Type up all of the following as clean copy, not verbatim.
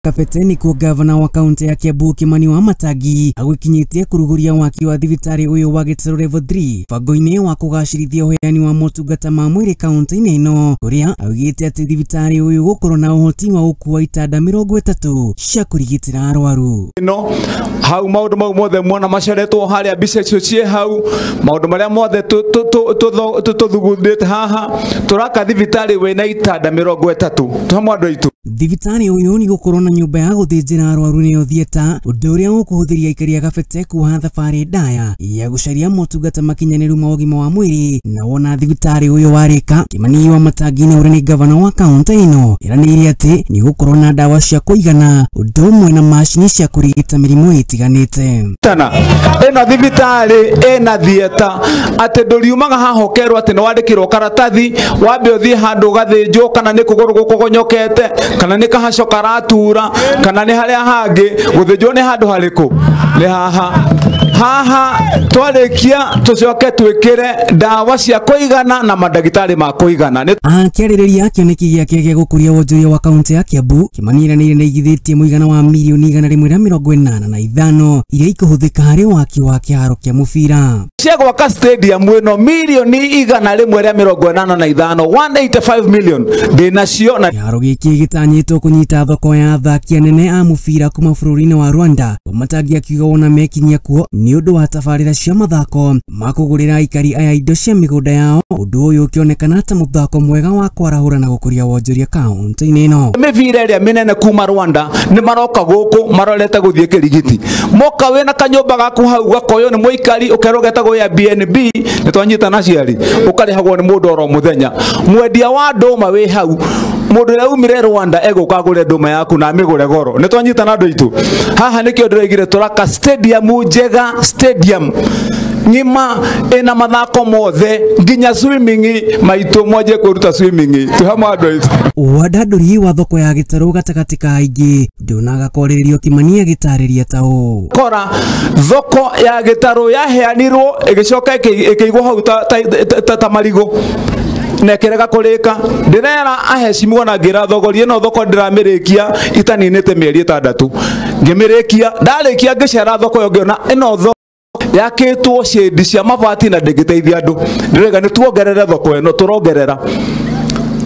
Kabete nĩkuo gavana wa kaunti ya Kiambu Kimani Wamatangi agwikinyĩtie kũrugũria waki wa thibitarĩ ũyũ wa Gĩtarũ Level 3 bango-inĩ wa kũgacĩrithia ũheani wa motungata ma mwĩrĩ kaunti-inĩ ĩno, kũrĩa augĩte atĩ thibitarĩ ũyũ gũkorwo na ũhoti wa gũkua itanda 30 cia kũrigitĩra arwaru. No hau maũndũ mau mothe muona macoretwo harĩa, mbica icio ciĩ hau, maũndũ marĩa mothe tũthugundĩte haha, tũraka thibitarĩ wĩna itanda 30 tũhamwe andũ aitũ. Thibitarĩ ũyũ nĩ gũkorwo na nyũmba ya gũthĩnjĩra arwaru nĩyo theatre, ũndũ ũrĩa ũkũhũthĩria aikari a Kabete kuoha thabarĩ ndaya ya gũcaria motungata makinyanĩru ma ũgima wa mwĩrĩ. Na wona thibitarĩ ũyũ warĩka, Kimani Wamatangi na ũrĩa nĩ gavana wa kaunti ĩno eranĩire atĩ nĩ gũkorwo na ndawa cia kũigana, ũndũ ũmwe na macini cia kũrigita mĩrimũ ĩtiganĩte. Tana ĩno thibitarĩ ĩna theatre, atĩ ndũriumaga haha ũkerwo atĩ nĩ wandĩkĩrwo karatathi wambe ũthiĩ handũ ũgathĩnjwo, kana nĩ kũgũrũ gũkũgonyokete, kana nĩ kahaco karatura, kana nĩ harĩa hangĩ. Gũthĩnjwo nĩ handũ harĩkũ? Nĩ haha. Haha twarĩkia tũcoke twĩkĩre ndawa cia kũigana na mandagĩtarĩ ma kũigana. Akĩarĩrĩria kĩoneki gĩake gĩa gũkũria wonjoria wa kaunti ya Kiambu, Kimani eranĩire nĩ aigithĩtie mũigana wa mirioni 185 iria ikũhũthĩka harĩ waki wa kĩharo kĩa mũbira. Cia gwaka stadium ĩno mirioni 185, 185 million ndĩnacio. Na kĩharo gĩkĩ gĩtanyĩtwo kũnyita thoko ya athaki anene a mũbira kuma bũrũri-inĩ wa Rwanda. Wamatangi akiuga wona mekinyia kuo nĩ ũndũ wa tabarĩra cia mathako ma kũgũrĩra aikari aya indo cia mĩgũnda yao, ũndũ ũyũ ũkĩonekana ta mũthako mwega wa kwarahũra na gũkũria wonjoria kaunti-inĩ ĩno. Mĩbira ĩrĩa mĩnene kuma Rwanda nĩ maroka gũkũ marorete gũthiĩ kĩrigiti, moka wĩna kanyũmba gaku hau gakoywo nĩ mũikari ũkerwo getagwo Airbnb, nĩ twanyita na ciari, ũkarĩhagwo nĩ mũndũ oro mũthenya. Mwendia wa ndũma wĩ hau, mũndũ ũrĩa umire Rwanda egũka agũre ndũma yaku na amĩgũre goro. Nĩ twanyita na andũ aitũ. Haha nĩkĩo ndĩroigire tũraka stadium njega, stadium ng'ima ĩna mathako mothe nginya swimming, maitũ mwanjie kwĩruta swimming twĩ hamwe andũ aitũ. Wandandũri wa thoko ya Gĩtarũ gatagatĩ ka aingĩ ndonaga kwarĩrĩrio Kimani agĩtarĩria ta ũũ. Kora thoko ya Gĩtarũ yaheanirwo ĩgĩcoka ĩkĩigwo hau ta marigũ na ĩkĩrega kũrĩka. Ndĩrera ahecimiwa na ngĩra thogori ĩno thoko ndĩramĩrĩkia itaninĩte mĩeri 6, ngĩmĩrĩkia, ndarĩkia ngĩcera thoko ĩyo ngĩona ĩno thoko yakĩtwo shade cia mabati na ndĩngĩteithia andũ. Ndĩrauga nĩ tuongerere thoko ĩno, tũrongerera,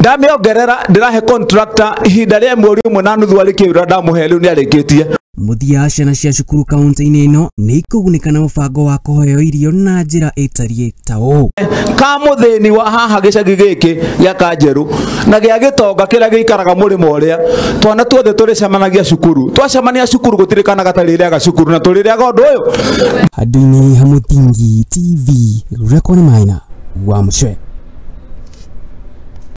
ndamĩongerera ndĩrahe contractor ihinda rĩa mweri 1.5 arĩkie wĩra ndamũhe rĩu nĩ arĩkĩtie. Mũthia, ciana cia cukuru kaunti-inĩ ĩno nĩ ikũgunĩka na mũbango wa kũheo irio na njĩra ĩtariĩ ta ũũ. Ka mũthĩni wa haha gĩcagi gĩkĩ gĩa Kanjerũ na gĩa gĩtonga kĩrĩa gĩikaraga mũrĩmo ũrĩa, twana tuothe tũrĩcemanagia cukuru, twacemania cukuru gũtirĩ kana gatarĩrĩaga cukuru na tũrĩrĩaga ũndũ ũyũ. Handũ-inĩ ha Mũthingi TV, Rekodi Maina wa Mũcwe.